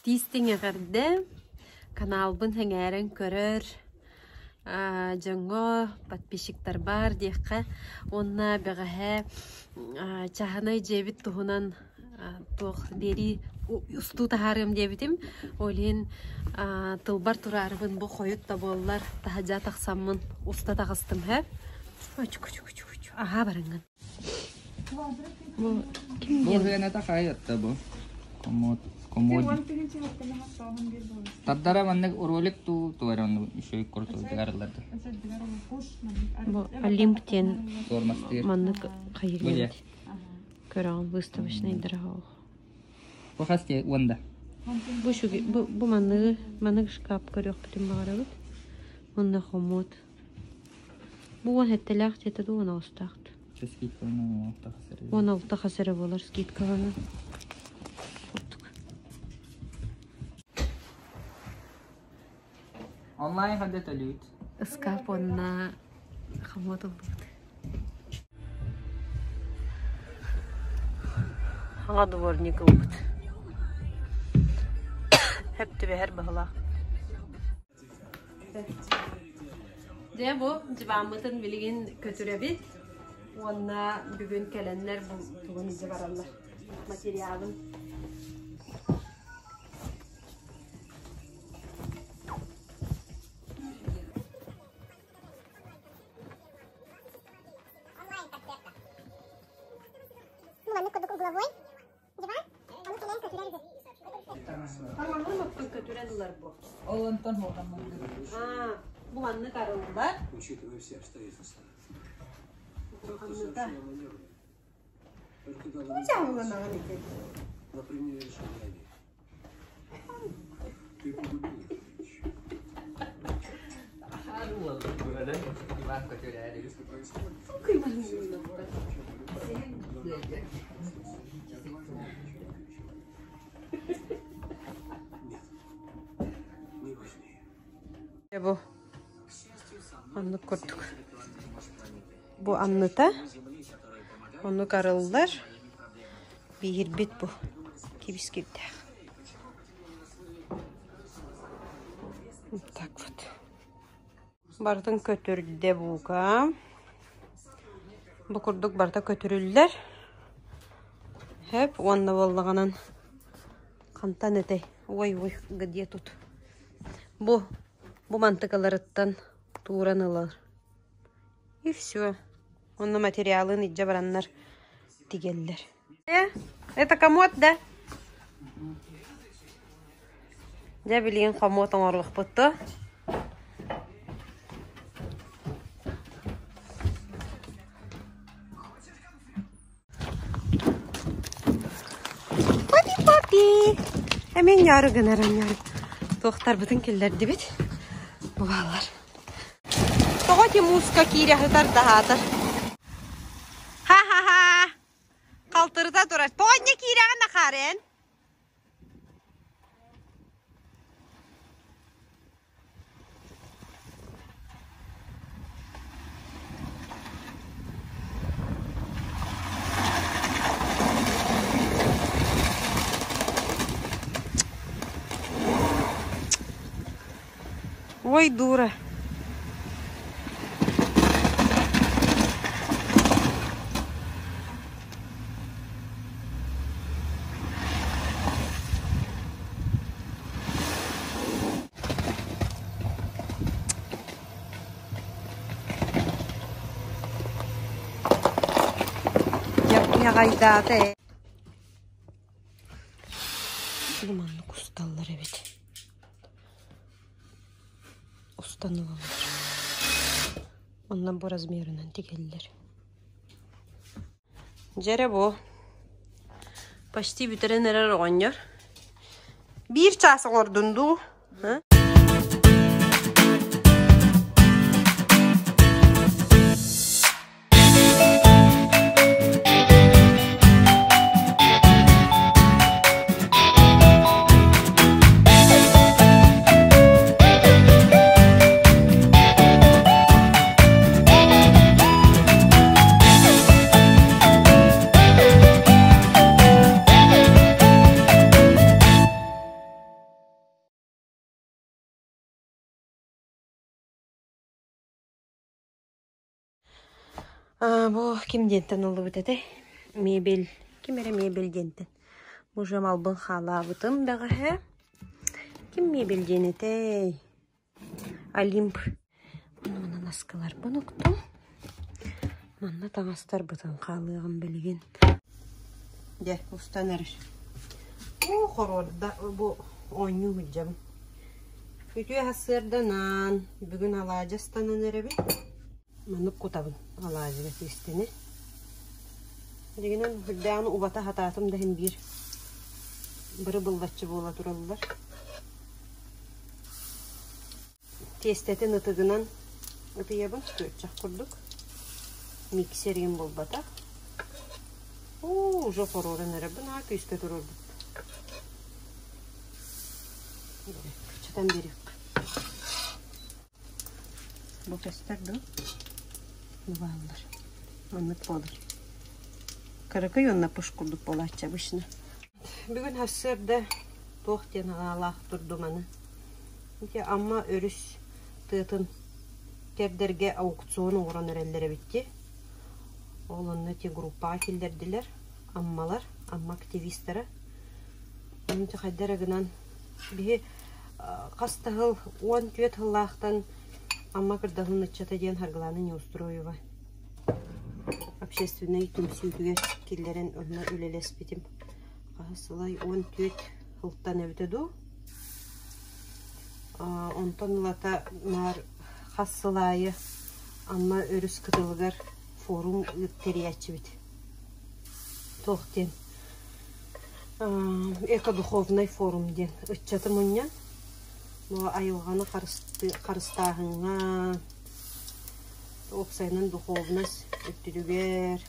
Итии-истиҥ эҕэрдэ! Каналбын сэҥээрэн көрөр дьоҥҥо, подписчиктарбар диэххэ уонна бэҕэһээ чааһынай дьиэбит туһунан туох биэрии устуу таһаарыам диэбитим. Ол иһин тылбар тураарыбын бу хойут да буоллар таһырдьа тахсаммын уста таҕыстым һэ. Аһаа барыҥҥын. Бу ким Бу диэн? сыаната хайатта бу? Комод, комод. Тардара маннык ролик туу туар онну еще куртуйдыгар ылларды. Бу Олимп диэн Тормастыыр. маннык Бу хайыгыт көрөҕүн выставочный дорогох. Бу хас те уонда. Бу шуги бу бу манныгы маннык шкаф көрүөхпүтүн баҕарабыт. Уонна хомуот. Бу уон сэттэлээх диэтэ дуу, уон аҕыстаах дуу? Скидканы алта хас эрэ. 16 хас эрэ буолар скидкалана. Курдук. Онлайн ханна төлүүт? Ыскаап уонна хомуот ыллыбыт. Хаҥа дворник ылбыт. Хөп түбэһэр быһылаах. Дьэ бу дьыбааммытын билигин көтүрэбит уонна бүгүн кэлэннэр бу тугун илдьэ бараллар материалын. Маннык курдук угловой диван, ону кэлэн көтүрэр үһү. Хаҥаһын оттон көтүрэн ылар бу. Ол онтон Аа, бу маннык арыллар. Учитывая все обстоятельства. Ханныта. Только дала Но приняли решение они. Ты погубил эту вещь. Диван көтүрэр. Если происходит, нет, не важнее. Бу оннук курдук. Бу анныта. Оннук арыллар. Биһирбит бу. Кибискирдээх. Вот так вот. Барытын көтүрдэ буука. Бу курдук барыта көтүрүллэр. Хөп уонна буоллаҕынан хантан этэй? Ой, ой, где тут? Бу, бу мантыкаларыттан тууран ылар. И все. Онно материалын илдьэ бараннар тигэллэр. Э, это комод, да? Дьэ, билигин хомуот оҥоруохпут дуо? Папи-папи! Эмиэ ньоору гынар ньоору. Туохтарбытын киллэрдибит. Бу бааллар. Тоҕо ити мууска киирэ сытар да аһаатар? Ха-ха-ха! Халтырыта турар. Тоҕо инньэ киирэҕин ахаарен? Ой, дура. Ньаҕайдаата ээ. Бу маннык усталлар эбит. Устан ылаллар. Онно бу размерынан тигэллэр. Дьэ эрэ бу. Почти бүтэрэн эрэр оҕонньор. Биир чаас оҥордун дуу? Бу ким диэнтэн ыллыбыт этэй? Мебель. Ким эрэ мебель диэнтэн. Бу уже малбын хаалаабытым бэҕэһээ. Ким мебель диэн этэй? Олимп. Манна наскыларбын уктум. Манна таҥастарбытын хаалыаҕым билигин. Дьэ, устан эрэр. Уу, хоруорда бу оонньуу сылдьабын. Үтүө сарсыарданан бүгүн алаадьы астанан эрэбин. Маннык кутабын алаадьыга тиэстэни. Дьиҥинэн үрдээҕин убата сатаатым да иһин биир быры быллаччы буола тураллар. Тиэстэтин ытыгынан ытыйабын, күөрчэх курдук. Миксер игин буолбатах. Уу, уже хоруоран эрэбин, аа күүскэ туруорбут. Кыччатан биэриэххэ. Бу көстөр дуо? Бу бааллар. Маннык буолар. Кыракый уонна пуш курдук буолааччы обычно. Бүгүн сарсыарда туох диэн аҕаалаах турдум аны. Ити Амма өрүс тыатын кэрдэргэ аукцион оҥорон эрэллэр эбит дии. Ол онно ити группаҕа киллэрдилэр Аммалар, Амма активистара. Ону ити хайда эрэ гынан биһи хас да сыл 14 сыллаахтан Амма кырдалын ыччата диэн Саргылана Неустроева общественнай түмсүүтүгэр киллэрэн онно үлэлэспитим. Хаһыс сылай 14 сылтан эбитэ дуу. Онтон ылата наар хас сыл аайы Амма өрүс кытылыгар форум тэрийээччибит. Туох диэн экодуховнай форум диэн ыччаты мунньан бу айылҕаны харыстааһыҥҥа уопсайынан духовность өттүгэр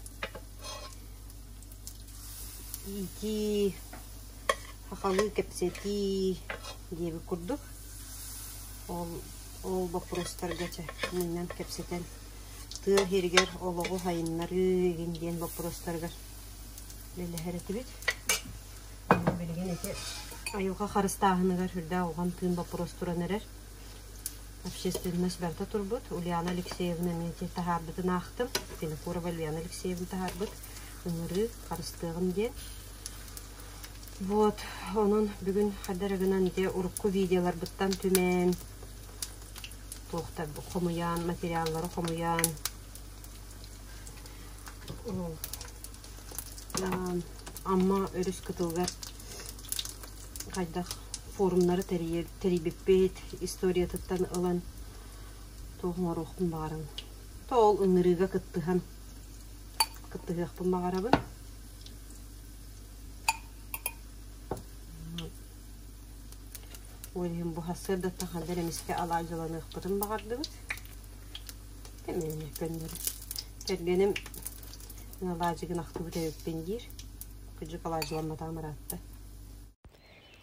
иитии, сахалыы кэпсэтии диэбит курдук ол ол боппуруостарга чэ мунньан кэпсэтэн тыа сиригэр олоҕу сайыннарыы игин диэн боппуруостарыгар үлэлэһэр этибит. Билигин ити айылҕа харыстааһыныгар сүрдээх улахан тыын боппуруос туран эрэр. Общественность барыта турбут. Ульяна Алексеевна эмиэ ити таһаарбытын аахтым. Винокурова Ульяна Алексеевна таһаарбыт. Ыҥырыы харыстыаҕым диэн. Вот, онон бүгүн хайда эрэ гынан ити урукку видеоларбыттан түмэн, туохтар хомуйан, материаллары хомуйан, Амма өрүс кытылыгар хайдах форумнары тэрийбиппит историятыттан ылан туох оҥоруохпун баҕарабын. То ол ыҥырыыга кыттыһан кыттыһыахпын баҕарабын. Ол иһин бу сарсыардаттан ханна эрэ эмискэ алаадьыланыахпытын баҕардыбыт. Эмиэ көннөрү. Кэргэним алаадьыгын ахтыбыт эбиппин диир. Кырдьык алаадьыламматаҕым ыраатта.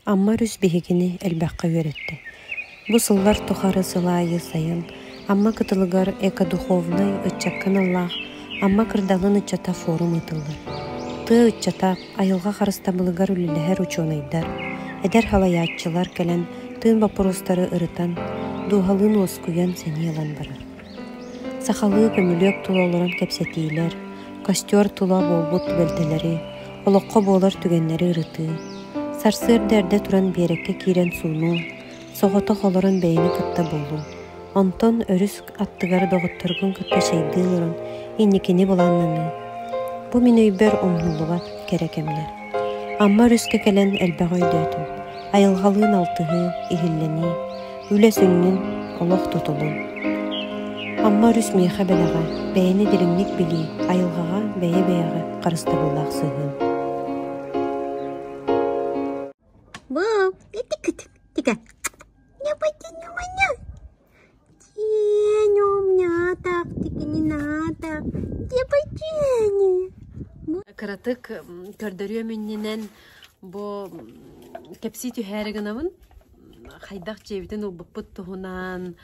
Амма өрүс биһигини элбэххэ үөрэттэ. Бу сыллар тухары сыл аайы сайын Амма кытылыгар экодуховнай ыччакка аналлаах Амма кырдалын ыччата форум ыытыллар. Тыа ыччата, айылҕа харыстабылыгар үлэлэһэр учуонайдар, эдэр салайааччылар кэлэн тыын боппуруостары ырытан, дууһалыын уоскуйан сэниэ ылан барар. Сахалыы көмүлүөк тула олорон кэпсэтиилэр, костер тула буолбут түбэлтэлэри, олоххо буолар түгэннэри ырытыы, сарсыарда эрдэ туран биэрэккэ киирэн суунуу, соҕотох олорон бэйэни кытта буолуу, онтон өрүс аттыгар доҕотторгун кытта чэйдии олорон инникини былааннаныы. Бу мин өйбөр умнуллубат кэрэ кэмнэр. Амма өрүскэ кэлэн элбэҕи өйдөөтүм. Айылҕалыын алтыһыы, иһиллэнии, үлэ сүнньүн, олох тутулун. Амма өрүс миэхэ бэлэҕэ, бэйэни дириҥник билии, айылҕаҕа бэйэ-бэйэҕэ харыстабыллаах сыһыан. Бу, итик тика. Кыратык көрдөрүөм иннинэн бу кэпсии түһээри гынабын. Хайдах дьиэбитин ылбыппыт туһунан,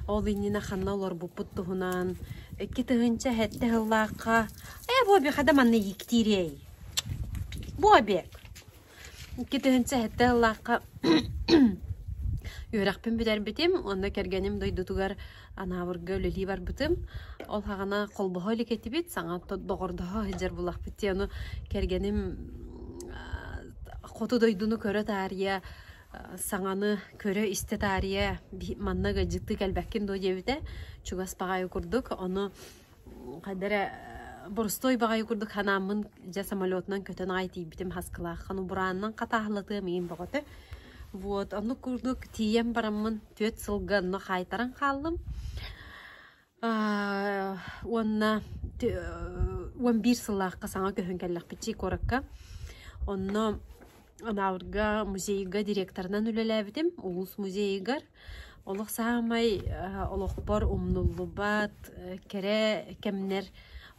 ол иннинэ ханна олорбуппут туһунан. 2007 сыллаахха «Ээ, Бобик, хада манна ииктиирэй? Бобик!» 2007 сыллаахха. Үөрэхпин бүтэрбитим уонна кэргэним дойдутугар Анаабырга үлэлии барбытым. Ол саҕана холбоһо илик этибит, саҥа доҕордоһо сылдьар буоллахпыт дии. Ону кэргэним хоту дойдуну көрө таарыйа, саҥаны көрө-истэ таарыйа манна ыалдьыттыы кэлбэккин дуо диэбитэ. Чугас баҕайы курдук. Ону хайда эрэ боростуой баҕайы курдук санааммын дьэ самолетунан көтөн аҕай тиийбитим Хаскылаахха. Ну бураанынан хатааһылатыам иин бөҕөтө. Вот оннук курдук тиийэн бараммын түөрт сылга онно хаайтаран хааллым. Уонна 11 сыллаахха саҥа көһөн кэллэхпит куоракка. Онно Анаабырга музейга директорынан үлэлээбитим, улуус музейыгар. Олох саамай олохпор умнуллубат кэрэ кэмнэр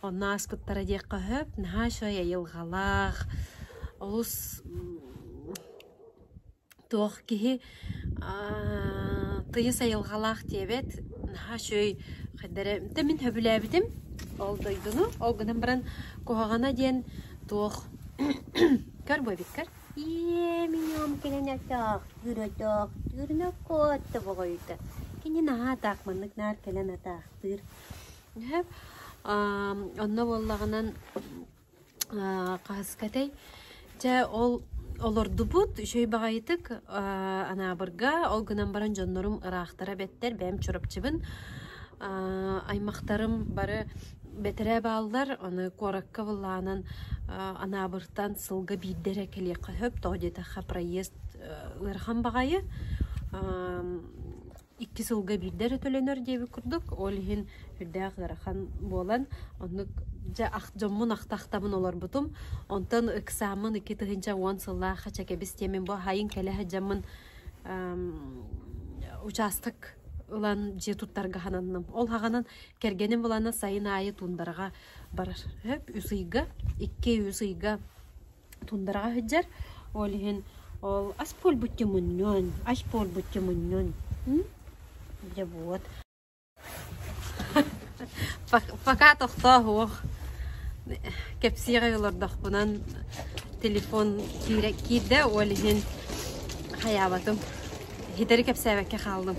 онно ааспыттара диэххэ сөп. Наһаа үчүгэй айылҕалаах, олус Туох киһи тыйыс айылҕалаах диэбэт, наһаа үчүгэй хайда эрэ дэ мин сөбүлээбитим ол дойдуну. Ол гынан баран куһаҕана диэн туох көр буойбиккар ийээ миньон кэлэн атаахтыыр атаахтыыр нокоотто боҕойута кини наһаа атаах маннык наар кэлэн атаахтыыр онно буоллаҕынан Хаһыскатай дьэ ол олордубут үчүгэй баҕайытык Анаабырга ол гынан баран дьоннорум ыраахтара бэттэр бэйэм Чурапчыбын аймахтарым бары бэтэрээ бааллар аны куоракка былаанан Анаабыртан сылга биирдэ эрэ кэлиэххэ сөп тоҕо диэтэххэ проезд ыарахан баҕайы икки сылга биирдэ эрэ төлөнөр диэбит курдук, ол иһин үрдээх ыарахан буолан, оннук дьэ дьоммун ахта-ахтабын олорбутум. Онтон ыксааммын 2010 сыллаах хачакэбис диэмин бу аһайын кэлэ сылдьаммын учаастак ылан дьиэ туттарга сананным. Ол хаҕанан кэргэним булана сайын аайы туундараҕа барар. Хөп үс ыйга, 2-3 ыйга Туундараҕа сылдьар, ол иһин ол ас буолбут мунньун, ас буолбут мунньун. Дьэ вот. Пока тохтоо суох. Кэпсиэҕи олордохпунан телефон киирдэ, ол иһин хайаабатым. Хитэри кэпсээбэккэ хааллым.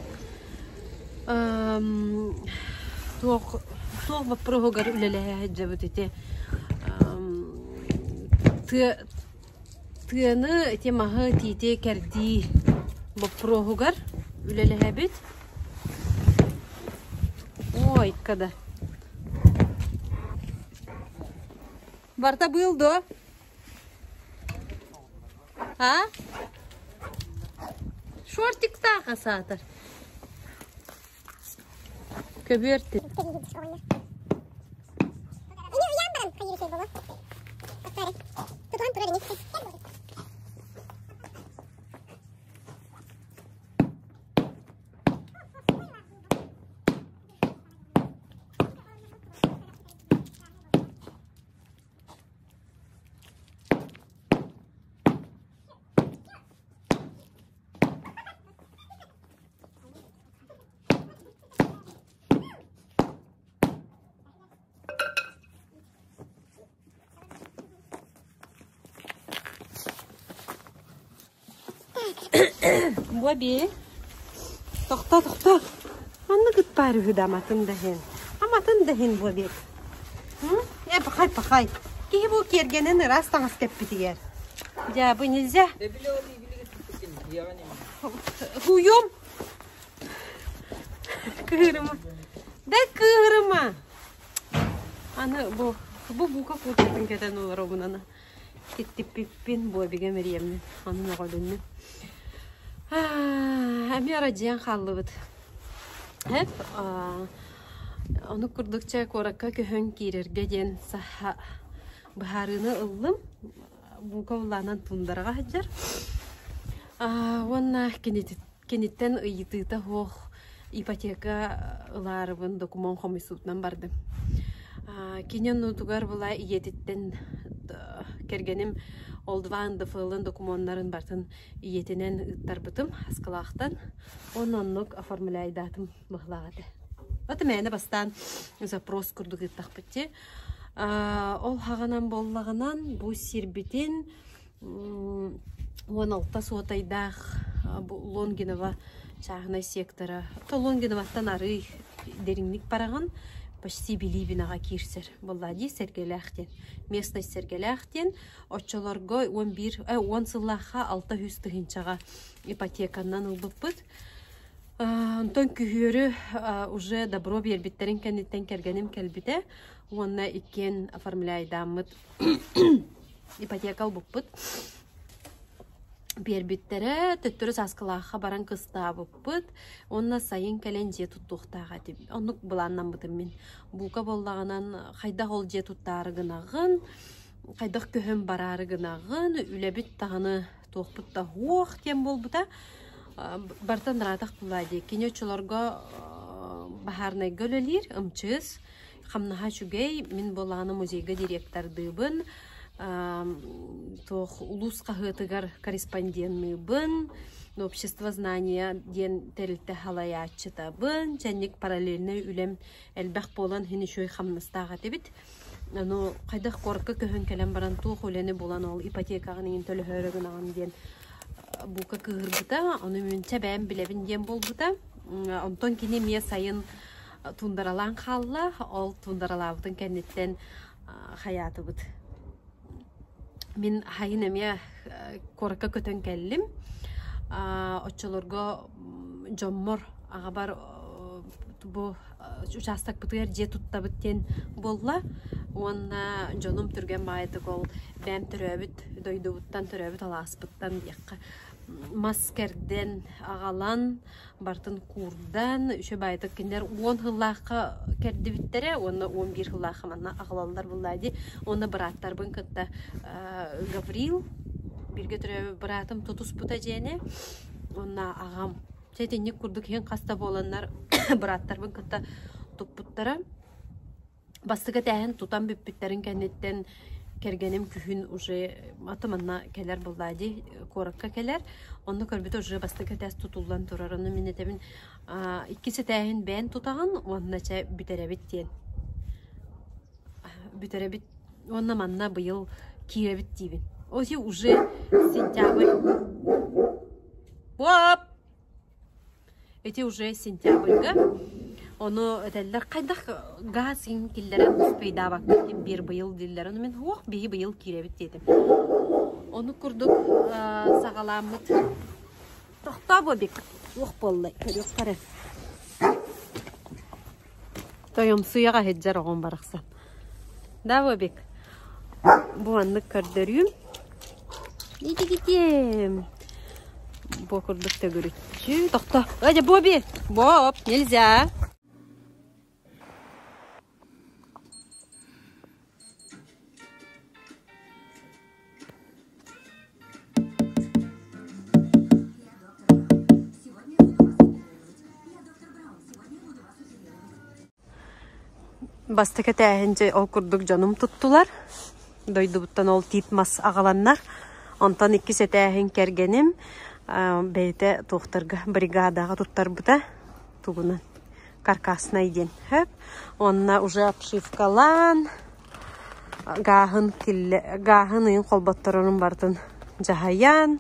Туох туох боппуруоһугар үлэлэһэ сылдьабыт ити тыа тыаны ити маһы тиити кэрдии боппуруоһугар үлэлэһэбит. Ой, да. Барта быыл дуо? А? Шортиктаах саатар. Көбүөр Буоби, тохтоо, тохтоо. Маннык ыт баар үһү да аматын да иһин. Аматын да иһин Буоби. Э, пахай, пахай. Киһи бу киэргэнин ыраас таҥас кэппитигэр. Дьэ, бу нельзя. Хуйом. Кыырыма. Да кыырыма. Аны бу бу бука куртатын кэтэн олоробун аны. Киттиппиппин Буобига мэриэммин. Аны мөҕөлүннүм. Эмиэ арадьыйан хааллыбыт. Эп ону курдук чэ куоракка көһөн киирэргэ диэн саха быһаарыыны ыллым. Бука улаанан туундараҕа сылдьар. Уонна киниттэн ыйытыыта суох ипотека ылаарыбын докумуон хомуйсубутунан бардым. Кини оннутугар була ийэтиттэн кэргэним ол два НДФЛ-ын докумуоннарын барытын ийэтинэн ыыттарбытым Аскалаахтан. Уонна оннук оформляйдаатым быһылаах этэ. Вот мээнэ бастаан запрос курдук ыыттахпыт дии. Ол хаҕанан буоллаҕынан бу сирбитин 16 суотайдаах Бу Лонгинова чааһынай сектора. То Лонгиноваттан арыый дириҥник бараҕын, почти Билибинаҕа киирсэр. Буоллаа дии Сэргэлээх диэн. Местность Сэргэлээх диэн. Оччолорго 11, 10 сыллаахха 600 тыһыынчаҕа ипотеканан ылбыппыт. Онтон күһүөрү уже добро биэрбиттэрин кэнниттэн кэргэним кэлбитэ уонна иккиэн оформляйдааммыт ипотека ылбыппыт. Биэрбиттэрэ, төттөрү Сааскылаахха баран кыстаабыппыт уонна сайын кэлэн дьиэ туттуохтаах этим. Оннук былааннаммытым мин. Буука буоллаҕынан хайдах ол дьиэ туттаары гынаҕын, хайдах көһөн бараары гынаҕын, үлэбит даҕаны туохпут да суох диэн буолбута. Барытын ыраатах буолла дии. Кини оччолорго баһаарынайга үлэлиир, ымчыс, хамнаһа үчүгэй. Мин буоллаҕына музейга директордыыбын, туох улуус хаһыатыгар корреспонденныыбын, общество знания диэн тэрилтэ салайааччытабын. Чэнник параллельнай үлэм элбэх буолан иһин үчүгэй хамнастаах этибит. Ону хайдах куоракка көһөн кэлэн баран туох үлэни булан ол ипотекаҕын иҥин төлөһөөрү гынаҕын диэн бука кыыһырбыта, ону мин чэбээн билэбин диэн буолбута. Онтон кини эмиэ сайын туундаралаан хаалла, ол туундаралаабытын кэнниттэн хайаатыбыт. Мин сайын эмиэ куоракка көтөн кэллим. Оччолорго дьоммор аҕабар бу учаастакпытыгар дьиэ туттабыт диэн буолла. Уонна дьонум түргэн баҕайытык ол бэйэм төрөөбүт дойдубуттан, төрөөбүт алааспыттан диэххэ мас кэрдэн аҕалан барытын куурдан, үчүгэй баҕайытык кинилэр уон сыллаахха кэрдибиттэрэ уонна 11 сыллаахха манна аҕалаллар буоллаа дии. Уонна бырааттарбын кытта Гаврил бииргэ төрөөбүт быраатым тутуспута дьиэни уонна аҕам Чэ итинник курдук иһин хас да буоланнар бырааттарбын кытта туппуттара. Бастакы этээһин тутан бүппүттэрин кэнниттэн кэргэним күһүн уже аты манна кэлэр буоллаа дии, куоракка кэлэр. Онно көрбүтэ уже бастакы этээс тутуллан турар. Онно мин этэбин иккис этээһин бэйэн тутаҕын уонна чэ бүтэрэбит диэн. Бүтэрэбит уонна манна быйыл киирэбит диибин. Оси уже сентябрь. Боп! Ити уже сентябрьга. Ону этэллэр хайдах газ иҥ киллэрэн успейдаабакка диэн биир быйыл дииллэр. Ону мин һуох биһи быйыл киирэбит диэтим. Ону курдук саҕалааммыт тохтоо Бобик уох буолла көрүөххэ эрэ. Тойомсуйаҕа сылдьар оҕом барахсан. Да, Бобик? Бу маннык көрдөрүүм. Итигитим. Бу курдук төгүрүччү. Тохто. Ой, Бобби! Боб, нельзя! Бастакы этээһин дьэ ол курдук дьонум туттулар. Дойдубуттан ол тиит мас аҕаланнар. Онтон иккис этээһин кэргэним бэйэтэ туохтарга бригадаҕа туттарбыта тугунан каркаснай диэн сөп. Уонна уже обшивкалаан гааһын киллэ гааһын ыйын холботторорун барытын дьаһайан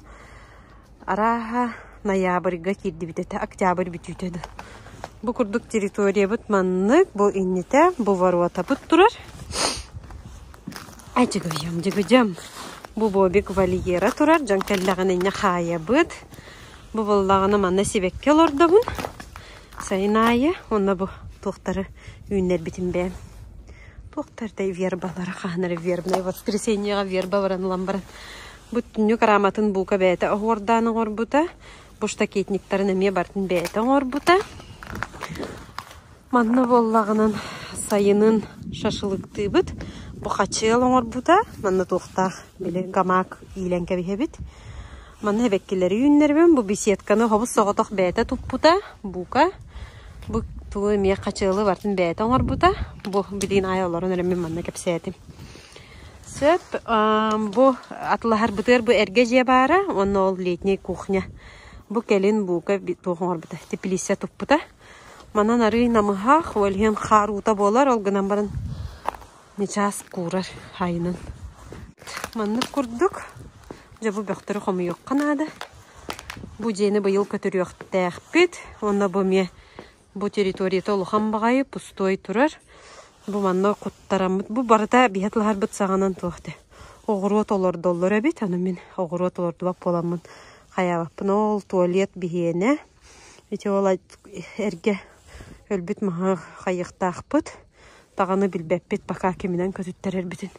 арааһа ноябрьга киирдибит этэ октябрь бүтүүтэ да бу курдук территориябыт маннык бу иннитэ бу воротабыт турар дьыгыдьам дьыгыдьам бу бобик вольера турар дьон кэллэҕинэ инньэ хаайабыт бу буоллаҕына манна сибэкки олордобун сайын аайы уонна бу туохтары үүннэрбитим бэйэм Туохтар да вербалара хаһан эрэ вербнай воскресеньеҕа верба баран ылан баран бу түннүк арааматын буука бэйэтэ оһуордаан оҥорбута бу штакетниктарын эмиэ барытын бэйэтэ оҥорбута манна буоллаҕынан сайынын шашлыктыыбыт бу хачыал оҥорбута манна туохтаах били гамак иилэн кэбиһэбит Манна эбэккилэри үүннэрбин, бу беседканы хобус соҕотох бэйэтэ туппута, бука. Бу тугу эмиэ хачыалы барытын бэйэтэ оҥорбута. Бу билигин аайы олорон эрэ мин манна кэпсээтим. Сөп, бу атылаһарбытыгар бу эргэ дьиэ баара уонна ол летняя кухня. Бу кэлин бука туох оҥорбута, теплица туппута. Манан арыый намыһах, ол иһин хаар уута буолар, ол гынан баран Ньычаас куурар айынан. Маннык курдук дьэ бу бөхтөрү хомуйуохха наада. Бу дьиэни быйыл көтүрүөхтээхпит. Уонна бу эмиэ бу территорията улахан баҕайы пустой турар. Бу манна куттараммыт. Бу барыта биһи тылаһарбыт саҕанан туох дии. Оҕуруот олордоллор эбит. Аны мин оҕуруот олордубат буоламмын хайаабаппын. Ол туалет биһиэнэ. Ити ол эргэ өлбүт маһы хайыахтаахпыт. Даҕаны билбэппит пока киминэн көтүттэрэрбитин.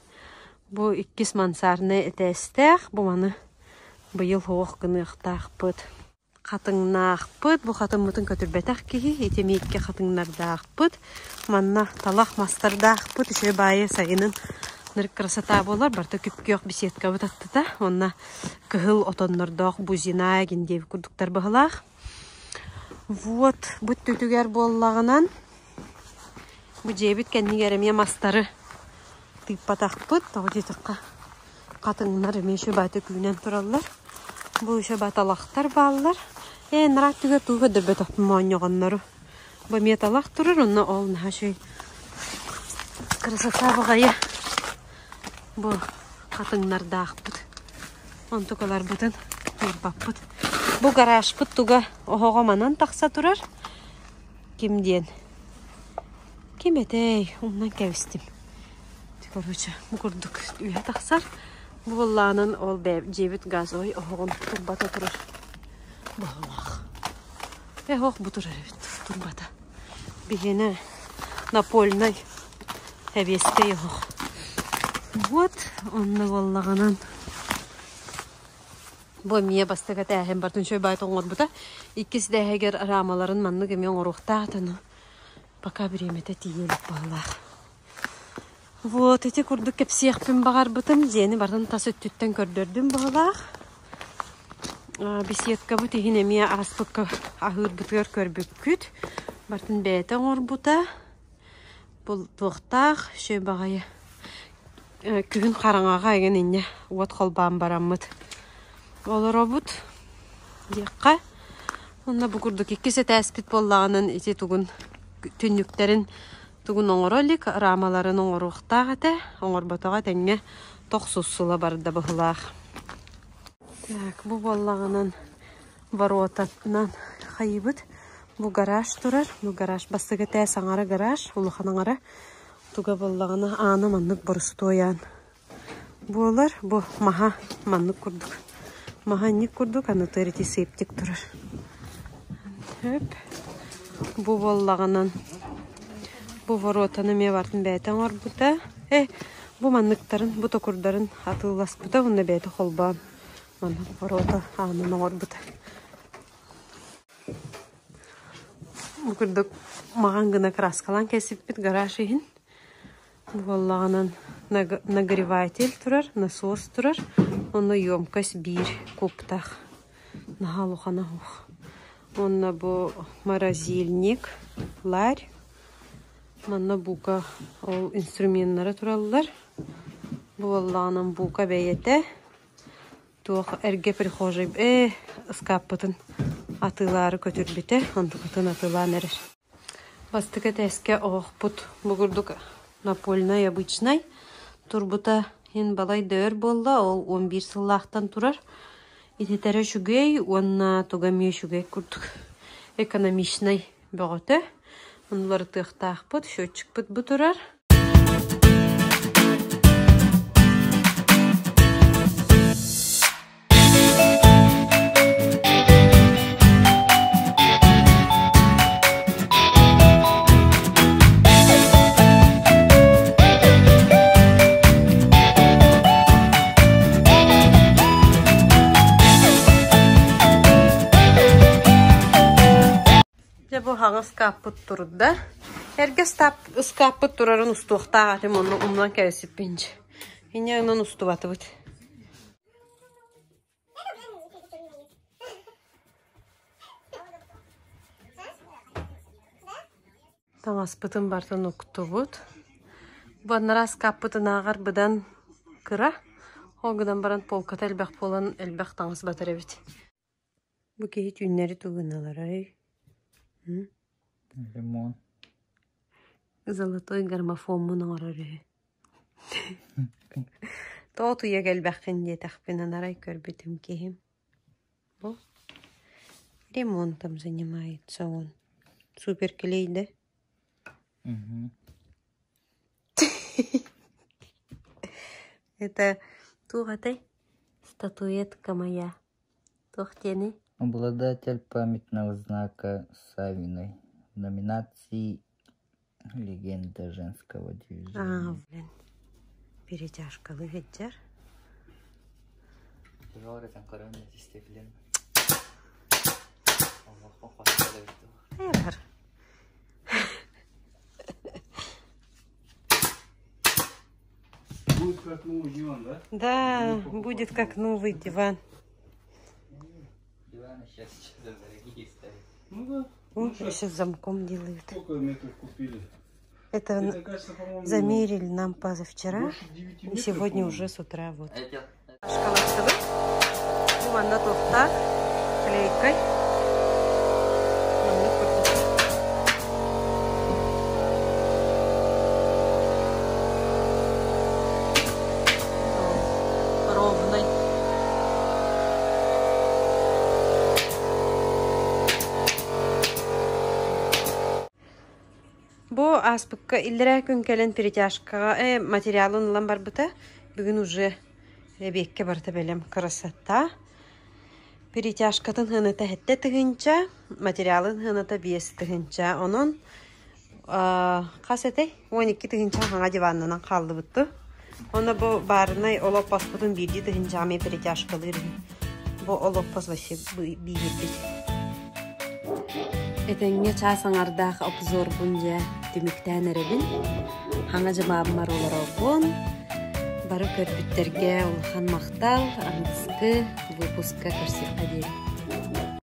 Бу иккис мансарднай этээстээх. Бу маны быйыл оһох гыныахтаахпыт. Хатыҥнаахпыт. Бу хатыҥмытын көтүрбэтэх киһи. Ити эмиэ икки хатыҥнардаахпыт. Манна талах мастардаахпыт. Үчүгэй баайы сайынын ныр красота буолар. Барыта күп-күөх беседкабыт аттыта. Уонна кыһыл отоннордоох бузина гиндиэбит курдуктар быһылаах. Вот, бу өттүтүгэр буоллаҕынан бу дьиэбит кэннигэр эмиэ мастары тыыппатахпыт. Тоҕо диэтэххэ хатыҥнар эмиэ үчүгэй үүнэн тураллар. Бу үчүгэй талахтар бааллар. Ээ, анараа өттүгэр тугу көрдөрбөтөхпүн моонньоҕоннору. Бу эмиэ талах турар, онно ол наһаа үчүгэй красота баҕайы. Бу хатыҥнардаахпыт. Онтукаларбытын тыырбаппыт. Бу гаражпыт туга оһоҕо манан тахса турар. Ким диэн? Ким этэй? Умнан кэбистим. Короче, бу курдук үөһэ тахсар. Бу буоллаҕынан ол дьиэбит газовай оһоҕун турбата турар. Быһалаах. Э, оһох бу турар эбит турбата. Биһиэнэ напольнай сэбиэскэй оһох. Вот онно буоллаҕынан бу эмиэ бастакы этээһин бартын үчүгэй баайыт оҥорбута. Иккис этээһигэр рамаларын маннык эмиэ оҥоруохтаах этэ, но пока бириэмэтэ тиийэ илик быһыылаах. Вот ити курдук кэпсиэхпин баҕарбытым, дьиэни барытын тас өттүттэн көрдөрдүм быһыылаах. Беседкабыт иһин эмиэ ааспыкка аһыырбытыгар көрбүккүт. Барытын бэйэтэ оҥорбута. Бу туохтаах үчүгэй баҕайы күһүн хараҥаҕа эҥин инньэ уот холбоон бараммыт олоробут диэххэ. Онно бу курдук иккис этээспит буоллаҕынан ити тугун түннүктэрин Тугун оҥоро илик, рамаларын оҥоруохтаах этэ, оҥорботоҕо этэҥҥэ тохсус сыла барда быһыылаах. Так, бу буоллаҕынан воротатынан хайыыбыт. Бу гараж турар. Бу гараж бастакы этээс аҥара гараж, улахан аҥара. Туга буоллаҕына аана маннык борустуой аан буолар. Бу маһа маннык курдук. Маһа инник курдук, анатыыр ити септик турар. Хөп. Бу буоллаҕынан бу воротаны эмиэ барытын бэйэтэ оҥорбута. Э, бу манныктарын, бу токурдарын атыыласпыта уонна бэйэтэ холбоон маннык ворота аанын оҥорбута. Бу курдук маҕан гына краскалаан кэсиппит гараж иһин. Буоллаҕынан нагреватель турар, насос турар, онно емкость биир кубтаах. Наһаа улахан оһох. Уонна бу морозильник, ларь. Манна бука ол инструменнара тураллар. Буоллаҕынан бука бэйэтэ туох эргэ прихожай ээ ыскааппытын атыылаары көтүрбүтэ, онтукатын атыылаан эрэр. Бастакы этээскэ оһохпут бу курдук напольнай обычнай турбута иһин балай да өр буолла, ол 11 сыллаахтан турар. Ититэрэ үчүгэй уонна туга эмиэ үчүгэй курдук экономичнай бөҕөтө. Оннуларытыахтаахпыт, счетчикпыт бу турар. Дьэ бу хаҥас ыскааппыт турда. Эргэ ыскааппыт турарын устуохтаах этим онно умнан кэбиспиппин дьэ. Инньэ гынан устубатыбыт. Таҥаспытын барытын уктубут. Бу анараа ыскааппытынааҕар быдан кыра. Ол гынан баран полката элбэх буолан элбэх таҥас батар эбит. Бу киһи түүннэри тугуналарай? Лимон. Золотой граммофоммун оҥорор үһү. Тоҕо утуйа кэлбэххин диэтэхпинэ арай көрбүтүм киһим. Бу. Ремонтом занимается он. Суперклей, да? Угу. Это туох этэй? Статуэтка моя. Туох диэний? Обладатель памятного знака Савиной в номинации «Легенда женского А, движения». блин. Перетяжкалыы сылдьар. Хайа Будет как новый диван, да? Да, будет как новый диван. Диваны сейчас что-то дорогие стали. Ну да. О, Ну, сейчас еще с замком делают. сколько метров купили? Это Это, кажется, по-моему, замерили нам позавчера. больше 9 И метров, сегодня по-моему. уже с утра вот. Это Шоколадтыбыт. Бу манна туохтаах клейкай. Маннык курдук. Ровный. Бу ааспыкка иллэрээ күн кэлэн перетяжкаҕа э, материалын ылан барбыта. Бүгүн уже эбиэккэ барыта бэлэм красота. Перетяжкатын сыаната сэттэ тыһыынча, материалын сыаната биэс тыһыынча. Онон хас этэй? 12 тыһыынча хаҥа диваннанан хааллыбыттыы. Онно бу баарынай олоппоспутун биирдии тыһыынчаҕа эмиэ перетяжкалыыр үһү. Бу олоппос вообще бииһирбит. Этэҥҥэ чаас аҥардаах обзорбун дьэ түмүктээн эрэбин. Хаҥа дьыбааммар олоробун. Бары көрбүттэргэ улахан махтал. Аныгыскы выпускка көрсүөххэ диэри.